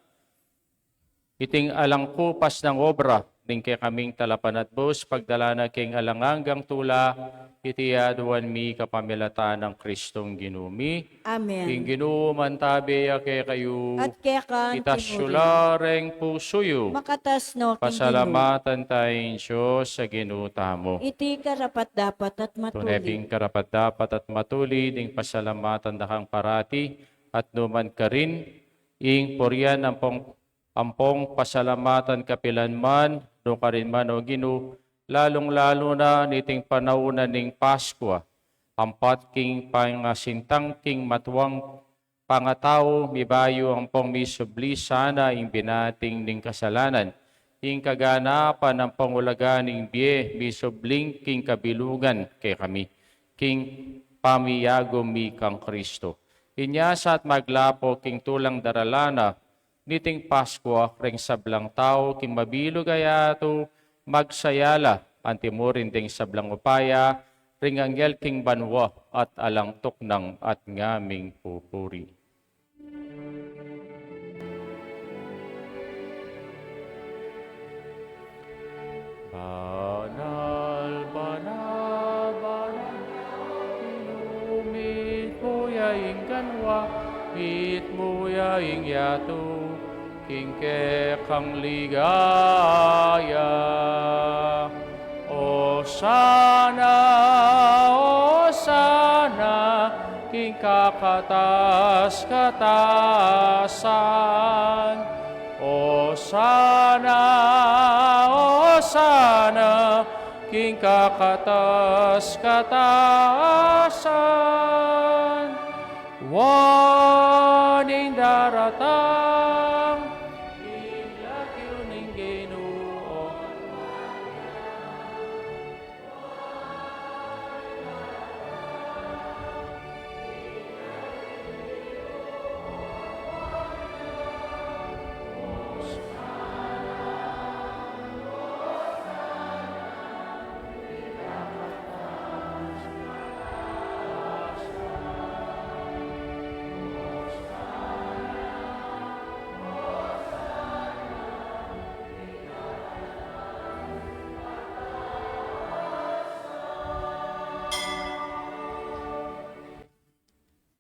iting alang kupas nang obra ding kekaming talapanatbus, pagdala na king alang anggang tula, iti aduan mi kapamilatan nang Kristong Ginu mi. Amen. Ing Ginu mantabi ya kekayu. At keka naman. Itas yu la reng pusu yu. Makatas no king Ginu. Pasalamatan taya ing Dios a Ginu tamu. Iti karapat-dapat at matulid. Tune pin karapat-dapat at matulid ing pasalamatan da kang parati, at nu man karin, ing purian ampong, ampong pasalamatan kapilan man, nu karin man, O Ginu, lalung-lalu na niting panaun na ning Paskua, ampat king pangasintang king matuang pangatau, mibayu ampong misubli sana ing binating ning kasalanan, ing kaganapan ampong ulaga ning bie, misubling king kabilungan kekami, king pamiagum mi kang Kristo. Inya sa at maglapo king tulang daralana, niting Paskua, reng sablang tau, king mabilug a yatu, magsaya la, anti murin ding sablang upaya, ring anghel king banua, at alang tuknang at ngaming pupuri. Banal, banal, banal, Ginu, mitmu ya ing banua, mitmu ya ing yatu, king kekang ligaya. Osana, Osana, king kakatas-katasan. Osana, Osana, king kakatas-katasan. Wa ning daratang, ing lagyu ning Ginu.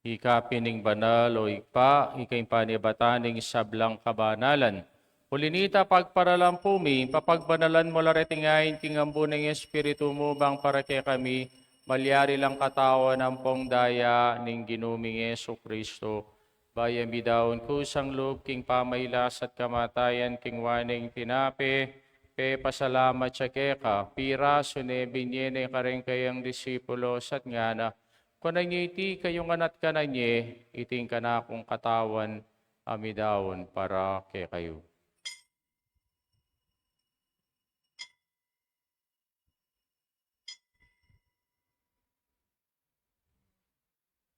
Ika pin ing banal, O Ibpa, ika ing panibatan ning sablang kabanalan. Uli nita, pagparalampu mi, papagbanalan mu la reting ain king ambun ning Espiritu mu, bang para kekami malyari lang katawan ampong daya ning Ginu ming Jesucristo. Bayu mi daun kusang lub king pamailas at kamatayan, king waning tinape, pepasalamat ya keka, pirasu ne, binye ne kareng kayang disipulos at ngana: Kunan ye iti kayu ngan at kanan ye, iti ing kanakung katawan a midaun para kekayu.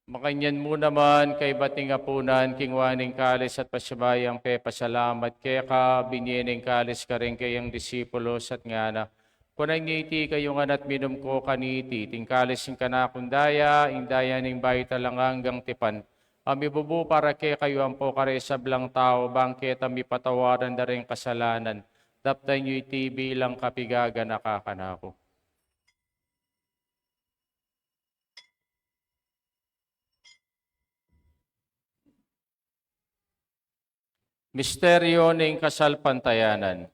Makanyan mu naman, kaybat ning apunan, king waning kalis at pasibayung pepasalamat keka, binye ne ing kalis kareng kayang disipulos at ngana: Kunan ye iti kayu ngan at minum ko kaniti, iti ing kalis ning kanakung daya, ing daya ning bayu at alang anggang tipan, a mibubu para kekayu ampo kareng sablang tau, bang keta mipatawaran da ring kasalanan. Daptan yu iti bilang kapigaganaka kanaku. Misteryo ning kasalpantayanan.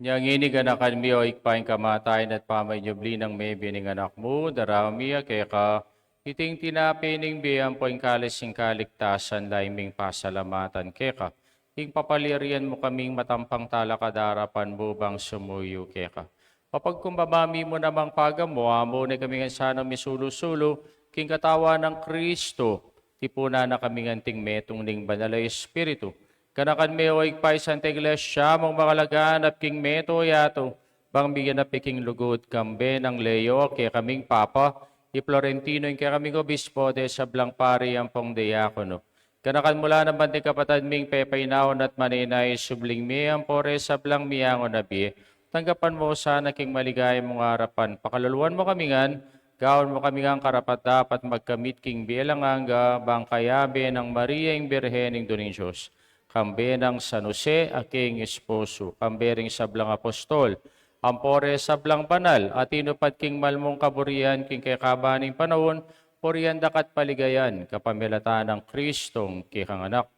Inya ngeni, ganakan mi, O Ibpa, ing kamatayan at pamanyubli nang mebie ning Anak mu, daraun mi ya keka iting tinape ning bie ampo ing kalis ning kaligtasan, laing ming pasalamatan keka. Ing papalyarian mu kaming matampang talakad king arapan mu bang sumuyu keka. Papagkumbaba mi mu namang pagamu, ampo ne kami ngan sana misulu-sulu king katawan nang Kristo, Tipunan na kami ngan king metung ning Banal a Espiritu. Ganakan me, o Ibpa, ing Santa Iglesia mung makalaganap king meto yatu, bang miganapi king lugud kambe nang Leo, kekaming Papa, i Florentino, ing kekaming Obispo, de sablang pari ampong diakono. Ganakan mu la naman ding kapatad ming pepainawa at manenaya, subling mie ampo re sablang miangun a bie. Tanggapan mu la sana king maligaya mung arapan. Pakaluluan mu kami ngan, gawan mu kami ngan karapat-dapat magkamit king bie alang angga, bang kayabe nang Maria ing Birhen, Indu ning Dios, kambe nang San Jose a king esposo, kambe ring sablang apostol, ampo re sablang banal a tinupad king malmung kaburian king kekaban ning panaun, purian da ka at paligayan kapamilatan nang Kristong kekang Anak.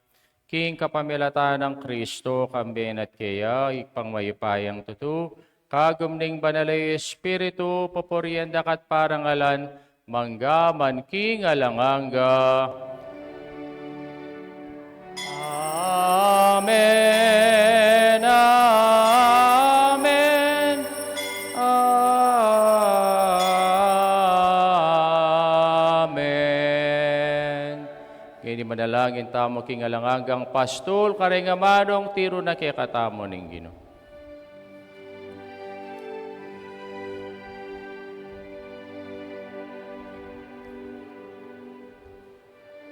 King kapamilatan nang Kristo, kambe na at keya, Ibpang mayupayang tutu, kagum ning Banal a Espiritu, pupurian da ka at parangalan, mangga man king alang angga. Amen, amen, amen. Ngeni manalangin tamu king alang anggang pastul, kareng amanung tiru na kekatamu ning Ginu.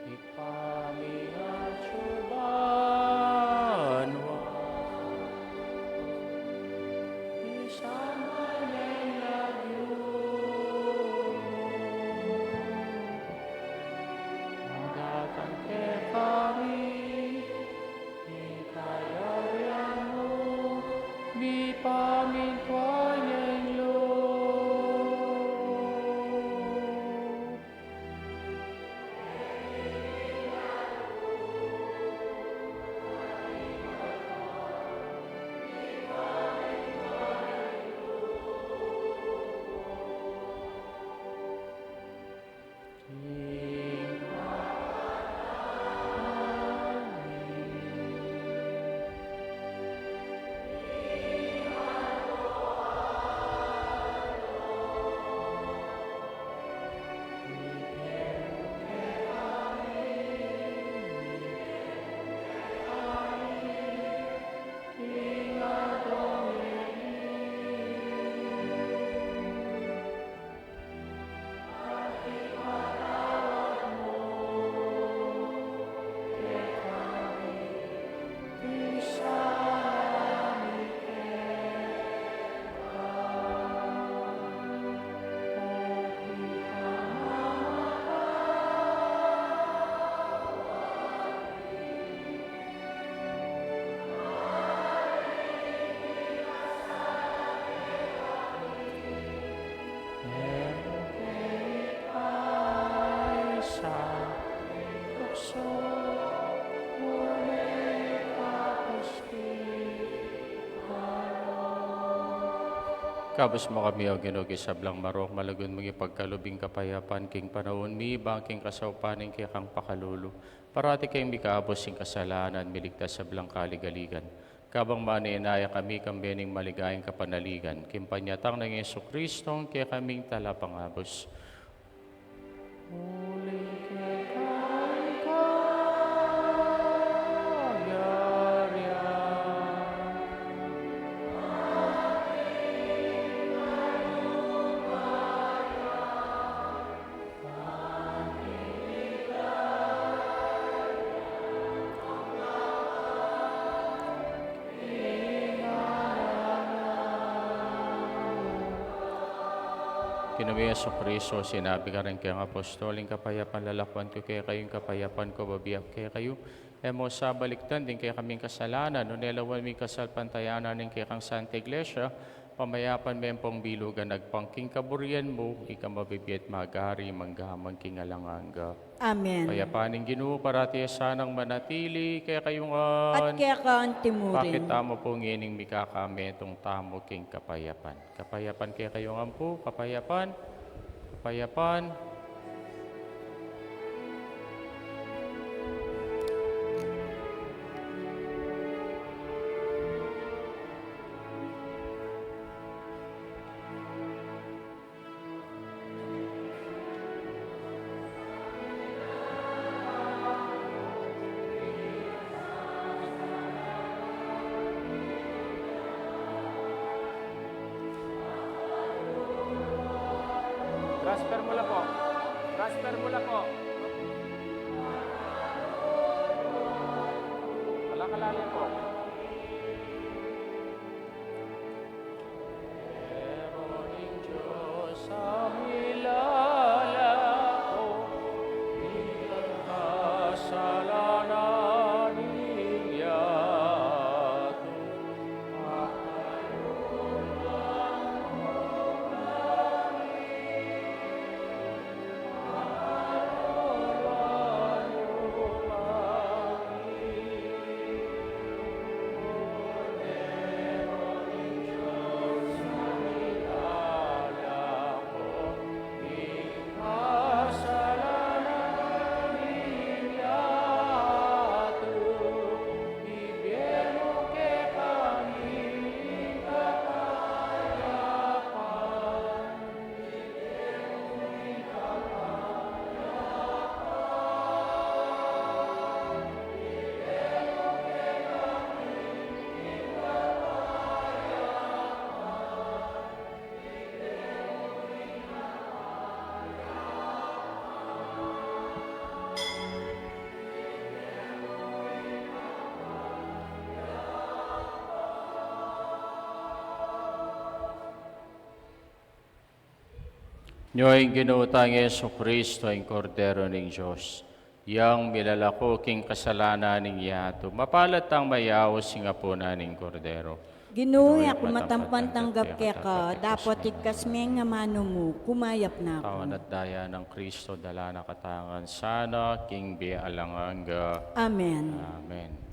Ibpa mi atsu ka banua, misamban ya ing lagyu mu, datang kekami ing kayarian mu, mipamintuan ya ing lub. Kabus mu kami, O Ginu, king sablang marok, malugud mung ipagkalub ing kapayapan king panaun mi, bang king kasaupan ning kekang pakalulu, parati kaming mikabus king kasalanan, miligtas king sablang kaligaligan. Kabang manenaya kami kambe ning maligayang kapanaligan, king panyatang nang Jesucristo, ing kekaming Talapangabus. Uling keka ing kayarian. King lagyu nang Jesucristo, sinabi karing kayang apostol, ing kapayapan lalakwan ku kekayu, ing kapayapan ku babie ku kekayu. E mu sa balikdan ding kekaming kasalanan, nune lawan mu ing kasalpantayanan ning kekang Santa Iglesia, pamayapan me ampong bilugan agpang king kaburian mu, ika a mabibie at magari mangga man king alang angga. Amen. Kapayapan ning Ginu parati ya sanang manatili kekayu ngan. At keka anti mu rin. Pakit tamu pu ngening mikakametung tamu king kapayapan. Kapayapan kekayu ngan pu, kapayapan, kapayapan. Transfer mo la po. Transfer mo la po. Kalakalalim po. Kordero ning Dios, a milalako king kasalanan ning yatu. Nyo ing Ginu tang Jesucristo, ing Kordero ning Dios, yang milalako king kasalanan ning yatu. Mapalad tang mayaus king apunan ning Kordero. Ginu, e ku matampang tanggap keka, dapot igkas me ing amanu mu, kumayap na ku. Katawan at daya nang Kristo, dala na katamu ngan sana king bie alang angga. Amen. Amen.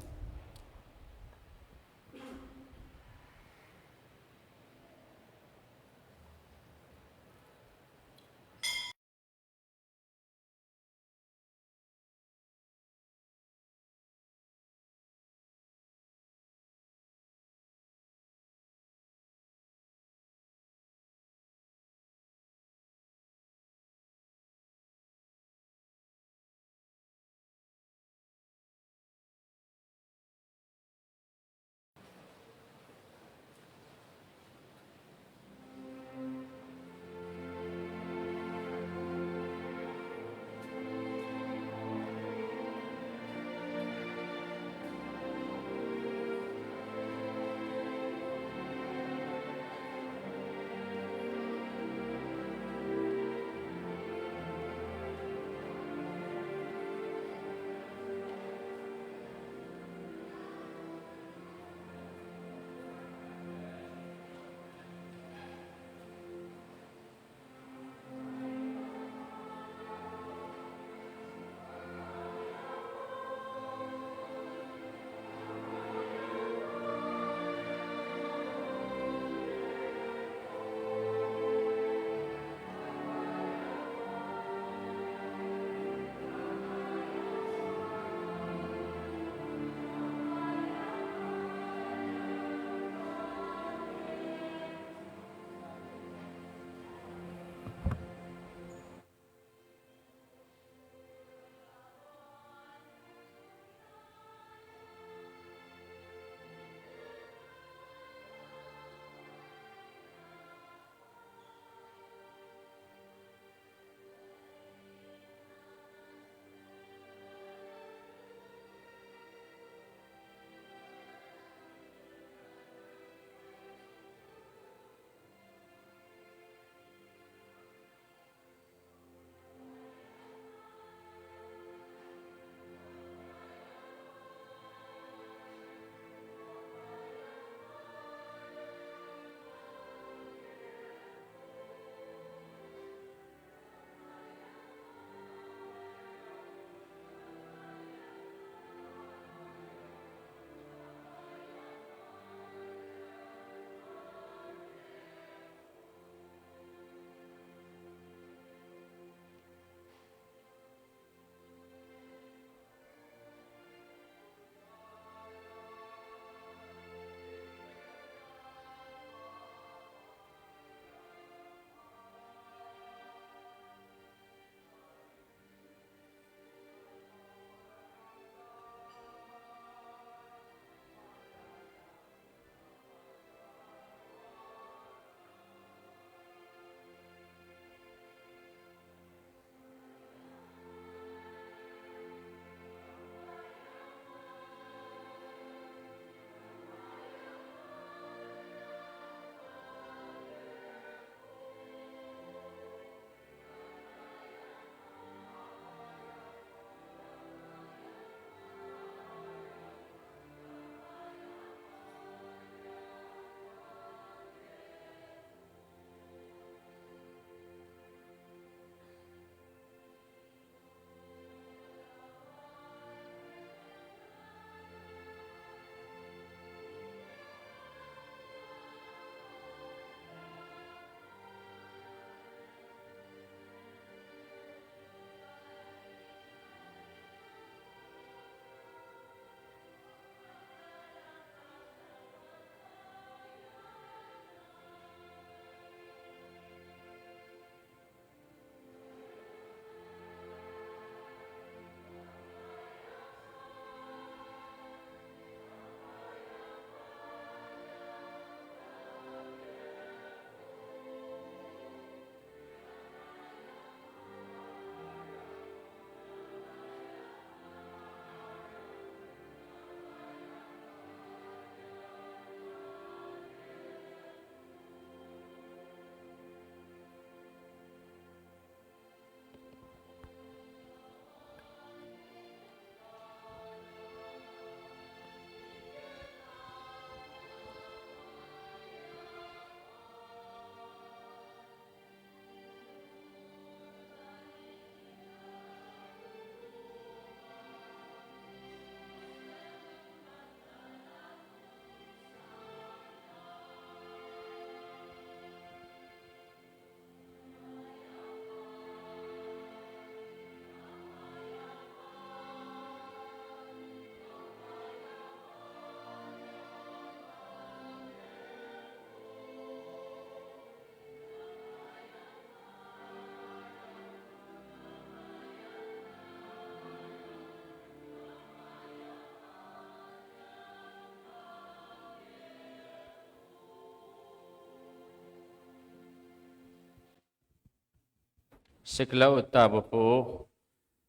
Siklaud tamu pu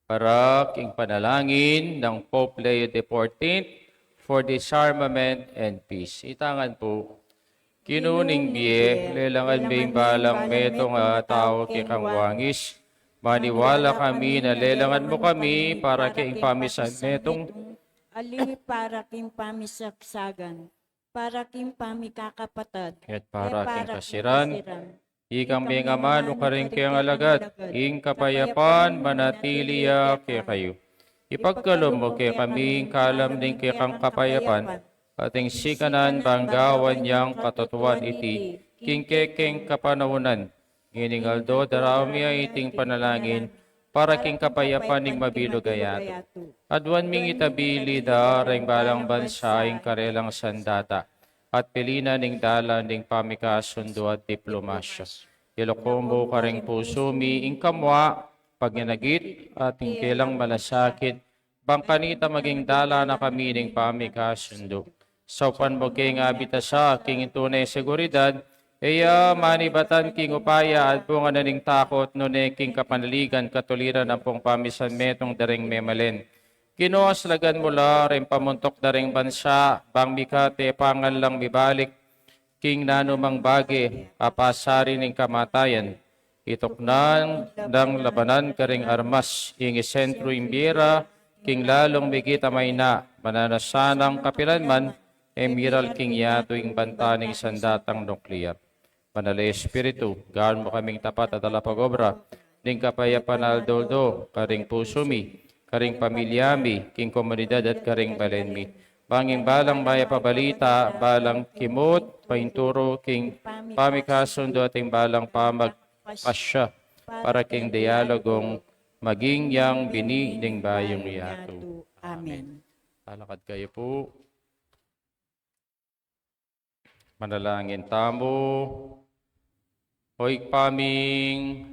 para king panalangin ng Pope Leo the fourteenth for disarmament and peace. Itangan pu. Ginu ning bie, lelangan me ing balang metung a tau kekang wangis. Maniwala kami na lelangan mu kami para king pamisan metung, ali para king pamisagsagan, para king pamikakapatad, at para king kasiran. Ikang mengamanu karing kekang alagad, ing kapayapan manatili ya kekayu. Ipagkalub mu kekami ing kalam ning kekang kapayapan, at ing sikanan bang gawan yang katutuan iti king kekeng kapanaunan. Ngening aldo daraun mi iting panalangin para king kapayapan ning mabilug a yatu. Aduan ming itabili da reng balang bansa ing karelang sandata at pilinan ing dalan ning pamikasundu at diplomasya. Iluku mu karing pusu mi ing kamua, paginagit, at ing kelang malasakit, bang kanita maging dalan na kami ning pamikasundu. Saupan mu keng abita sa king tune seguridad, e ya manibatan king upaya at bunga na ning takut, nune king kapanaligan, katuliran ampong pamisan metung da ring memalen. Ginu, aslagan mu la ring pamuntuk da ring bansa, bang mika tepangan lang mibalik king nanumang bage a pasari ning kamatayan. Ituknan nang labanan karing armas, ing isentru ing bie ra king lalung migit a maina, mananu sanang kapilan man e miral king yatu ing banta ning sandatang nuklear. Banal a Espiritu, gawan mu kaming tapat a talapag-obra ning kapayapan aldo-aldo karing pusu mi, karing pamilya mi, king komunidad at karing balen mi. Bang ing balang mayap a balita, balang kimut, painturu king pamikasundu at ing balang pamagpasya para king dialogong maging yang bini ning bayung yatu. Amen. Talakad kayu pu. Manalangin tamu. O Ibpa ming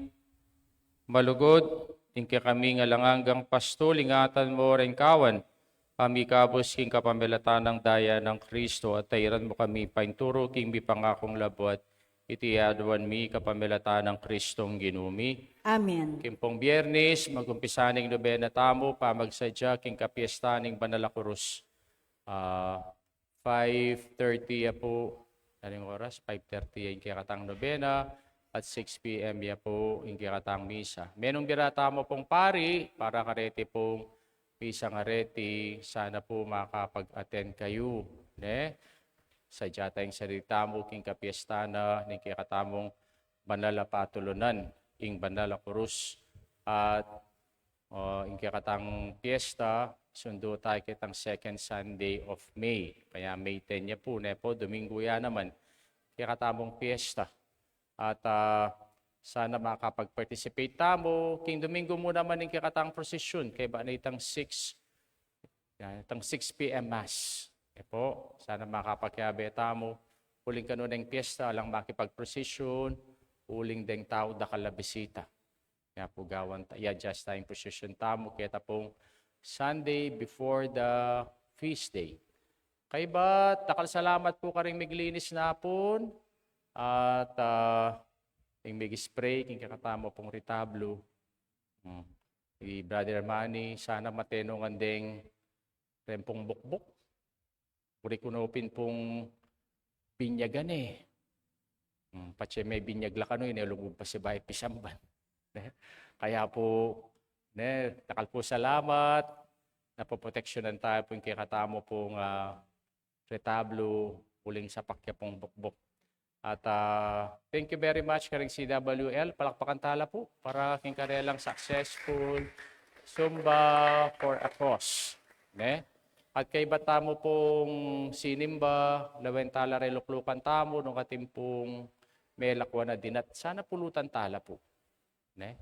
malugud, ing kekaming alang anggang pastul, ingatan mu reng kawan a mikabus king kapamilatan nang daya nang Kristo, at tairan mu kami painturu king mipangakung labuad. Iti aduan mi kapamilatan nang Kristong Ginu mi. Amen. King pung Biyernes, mag-umpisa ning nobena tamu, pamagsadya king kapiesta ning Banal a Kurus. Ah, five thirty ya pu, anong oras? Five thirty ya ing kekatang nobena, at six P M ya pu ing kekatang misa. Menung bira tamu pung pari, para kareti pung misang areti, sana pu makapag-attend kayu, ne? Sadya tang sarili tamu king kapiesta na ning kekatamung banal a patulunan, ing Banal a Kurus. At, o, ing kekatang piesta, sundu tayu ketang second Sunday of May. Kaya May ten ya pu, ne pu, Domingo ya naman, kekatamung piesta. At, ah, sana makapag-participate tamu. King Domingo mu naman ing kekatang prosesyon, kaybat na itang six, yan, itang six P M Mass. E pu, sana makapakiabe tamu. Uling kanuneng piesta, alang makipag-prosesyon, uling deng tau dakal a bisita. Ya pu, gawan ta, i-adjust tayang prosesyon tamu keta pung Sunday before the feast day. Kaybat, dakal salamat pu karing miglinis na pun, at, ah, ing mig-spray king kekatamu pung retablo. Hmm. I Brother Manny, sana matenungan deng reng pung bukbuk. Buri ku no pin pung binyagan e. Hmm, patse me binyag la kanu, e ne lugud pasibayu pisamban. Ne? Kaya pu, ne, dakal pu salamat, napoproteksyonan tayu pu ing kekatamu pung, ah, retablo, uling sapak ya pung bukbuk. At, ah, thank you very much karing C W L. Palakpakan tala pu para king karelang successful Zumba for a Cause. Ne? At kaybat tamu pung sinimba, lawen tala reng luklukan tamu, nung atin pung melakwan a dinat, sana pulutan tala pu. Ne?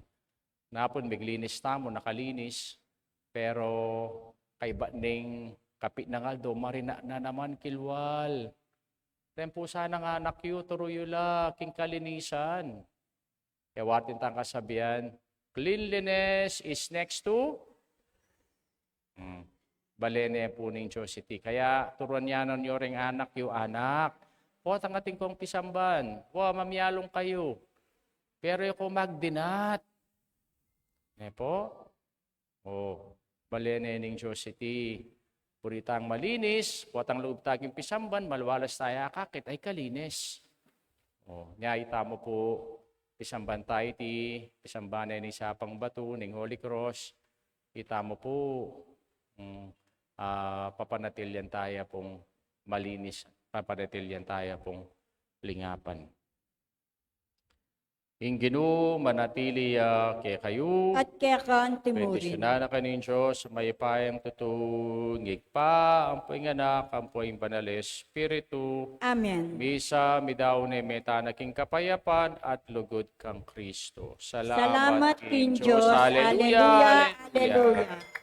Napun miglinis tamu, nakalinis, pero kaybat ning kapit nang aldo, marina na naman kilwal. Reng pu sanang anak yu, turu yu la king kalinisan. E wa atin tang kasabian, "Cleanliness is next to," hmm. Bale ne pu ning Dios iti. Kaya turuan ya na yu reng anak yu, "Anak, potang atin kung pisamban, wa, mamialung kayu. Pero e ko magdinat. Ne po? O, bale ne ning Dios iti, puritan malinis, potang lub ta king pisamban, malualas taya akakit, ay kalinis. O, nya itamu pu, pisamban ta iti, pisamban ne ning sapang batu, ning Holy Cross, itamu pu, mm, ah, papanatilian taya pung malinis, papanatilian taya pung lingapan. Ing Ginu manatili ya kekayu. At keka naman murin. Bendisyunan na kayu ning Dios, mayupayang tutu, ing Ibpa, ampo ing Anak, ampo ing Banal Espiritu. Amen. Misa, midaun ne meta na king kapayapan at lugud kang Kristo. Salamat king Dios. Aleluya, aleluya.